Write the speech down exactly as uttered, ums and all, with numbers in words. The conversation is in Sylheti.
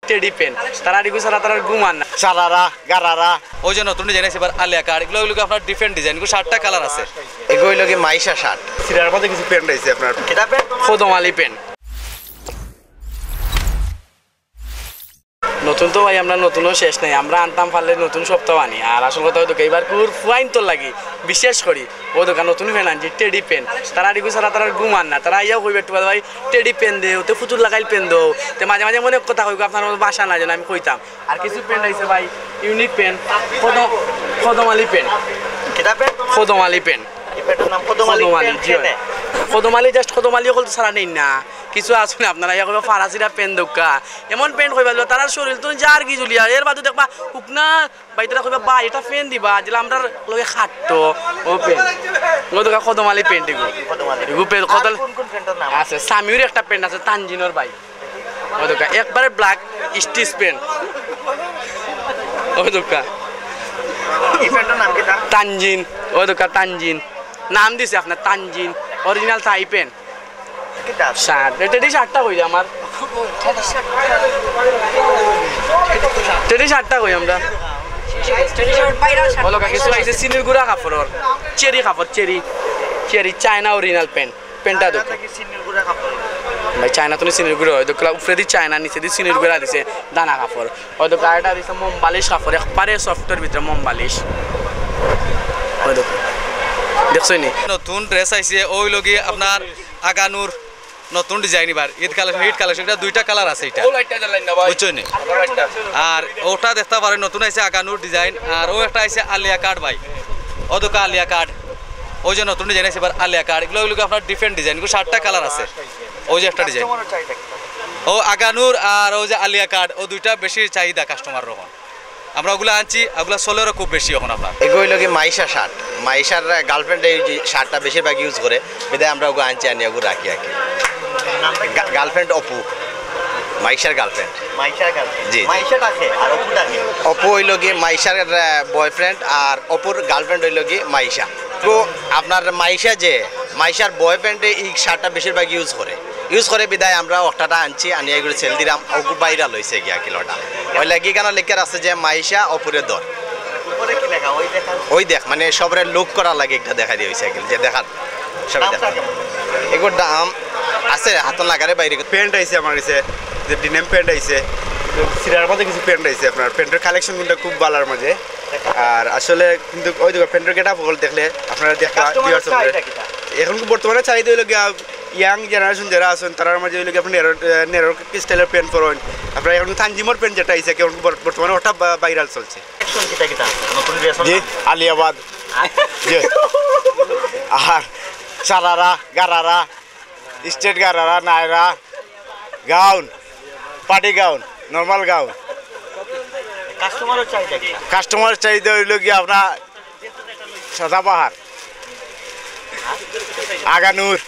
Teddy pant. তারা এগু ছাড়া তারা ঘুমান না। সারারা, গারারা। ওই যে নতুন ডিজাইন আছে এবার আলিয়া কাট, এগুলো ওইগুলো আপনার ডিফারেন্ট ডিজাইন, এগুলো শার্টটা কালার আছে। এগু অইলো গি মাইশা শার্ট। সিরার মধ্যে কিছু প্যান্ট আইছে আপনার। কদম আলী প্যান্ট। নতুন তো ভাই, আমরা নতুনও শেষ নাই, আমরা আনতাম পারলে নতুন সপ্তাহ আনি। আর আসল কথা হয়তো কি, এবার কুর ফুয়াইন তো লাগি বিশেষ করি ও দোকান নতুন প্যান্ট আনছি, টেডি প্যান্ট। তারা এগু ছাড়া তারা ঘুমান না, তারা আইয়াও কইবে একটু বাদে, "ভাই, টেডি প্যান্ট দেও, তে ফুতুর লাগাইল প্যান্ট দেও।" তে মাঝে মাঝে মনে কথা কইব, আপনার মতো ভাষা না যেন আমি কইতাম। আর কিছু প্যান্ট আইছে ভাই, ইউনিক প্যান্ট, কদম, কদম আলী প্যান্ট। কিতা প্যান্ট? কদম আলী প্যান্ট। এই প্যান্টটার নাম কদম আলী কদম আলী, প্যান্ট জি হয়। কেনে? কদম আলী, just কদম আলী অকল তো সারা নেই না। কিছু আছে না আপনারা, ইয়া কইবা ফারাসিরা প্যান্ট দোকা। এমন প্যান্ট কইবা, তারার শরীর তো যার কি জুলিয়া, এর বাদে দেখবা হুকনা ভাই, তারা কইবা, "ভাই, এটা প্যান্ট দিবা, যেটা আমরার লগে খাটতো।" ও প্যান্ট। ও দোকা কদম আলী প্যান্ট এগু। কদম আলী। এগু প্যান্ট, আর কদম কোন কোন প্যান্টর নাম আছে? সামিউর একটা প্যান্ট আছে, তানজিনর ভাই। ও দোকা একবারে ব্ল্যাক স্টিচ প্যান্ট। ও দোকা। এই প্যান্টর নাম কিতা? তানজিন। ও দোকা তানজিন। নাম দিছে আপনার তানজিন। অরিজিনাল থাই প্যান্ট। কিতা? শার্ট। এ, টেডি শার্টটা কই আমার? টেডি শার্টটা কই আমরা? বলো, কিছু আইছে সিনির গুড়া কাপড়র। চেরি কাপড়, cherry. Cherry, China original pant. প্যান্টটা দেখো। ভাই, চায়না তো নি সিনির গুড়া হয়। দেখলা, উপরেদি চায়না, নিচেদি সিনির গুড়া দিছে, দানা কাপড়। হয়তো গাড়িটা দিছে মোম বালিশ কাপড়, একবারে সফটর ভিতরে মোম বালিশ। ওই দেখো। দেখছো নি? নতুন ড্রেস আইছে, ওই লগি আপনার আগানুর নতুন ডিজাইন এবার, ঈদ কালেকশন, ঈদ কালেকশন, এটা দুইটা কালার আছে এটা। ও লাইটটা জ্বালাইন না ভাই। বুঝছো নি? আর ওটা দেখতে পারেন, নতুন আইছে আগানুর ডিজাইন, আর ও একটা আইছে আলিয়া কাট ভাই। ও দোকা আলিয়া কাট। ওই যে নতুন ডিজাইন আছে এবার আলিয়া কাট। এগুলো, ওইগুলো আপনার ডিফারেন্ট ডিজাইন, এগুলো সাতটা কালার আছে। ওই যে একটা ডিজাইন। ও আগানুর আর ওই যে আলিয়া কাট, ও দুইটা বেশি চাহিদা কাস্টমার এখন। আমরা ওগুলা আনছি, ওগুলা চলেরও খুব বেশি এখন আপনার। এগু অইলো গি মাইশা শার্ট। মাইশার গার্লফ্রেন্ড এই যে শার্টটা বেশিরভাগ ইউজ করে, বিধায় আমরা ওগু আনছি, আনি ওগু রাখি আর কি। গা-, গার্লফ্রেন্ড অপু, মাইশার গার্লফ্রেন্ড। মাইশার গার্লফ্রেন্ড। জি, জি। মাইশা ডাকে আর অপু ডাকে। অপু অইলো গি মাইশার, আহ, বয়ফ্রেন্ড আর অপুর গার্লফ্রেন্ড অইলো গি মাইশা। তো আপনার মাইশা যে, মাইশার বয়ফ্রেন্ডে এই শার্টটা বেশিরভাগ ইউজ করে। ইউজ করে বিধায় আমরা অটাটা আনছি, আনিয়া এগুলো সেল দিলাম, ওগু ভাইরাল হইছে গিয়া কিলোটা। ওই লাগি কেন লেখার আছে যে মাইশা অপুরে দর। উপরে কি লেখা? ওই দেখা। ওই দেখ, মানে সবরে লুক করার লাগি একটা দেখা দিয়ে হইছে কি, যে দেখার, সবাই দাম দেখা। থাকে? এগুলোর দাম আছে হাত লাগারে বাইরে। প্যান্ট আইছে আমার কাছে, যে ডিনিম প্যান্ট আইছে, সিরার মাঝে কিছু প্যান্ট আইছে আপনার। প্যান্টের কালেকশন কিন্তু খুব ভালোর মাঝে। আর আসলে কিন্তু ওই দেখো, প্যান্টের গেট আপ দেখলে আপনারা দেখবা, কাস্টমারের ভিউয়ার্স চাহিদা কিতা? এখন বর্তমানে চাহিদা হইলো গিয়া ইয়াং জেনারেশন যারা আছেন, তারার মাঝে হইলো গিয়া আপনার নেরো, আহ, নেরো স্টাইলের প্যান্ট পরইন। আপনারা এখন তানজিমর প্যান্ট যেটা আইছে, এখন বর-, বর্তমানে ওটা বা-, ভাইরাল চলছে। এখন কিতা কিতা আছে? নতুন ড্রেস জি, না? আলিয়াবাদ। জি। আর sharara, gharara, straight gharara, Nayra, gown, party gown, normal gown. কাস্টমারের চাহিদা কিতা? কাস্টমারের চাহিদা হইলো গিয়া আপনার সাদাবাহার, আগানুর,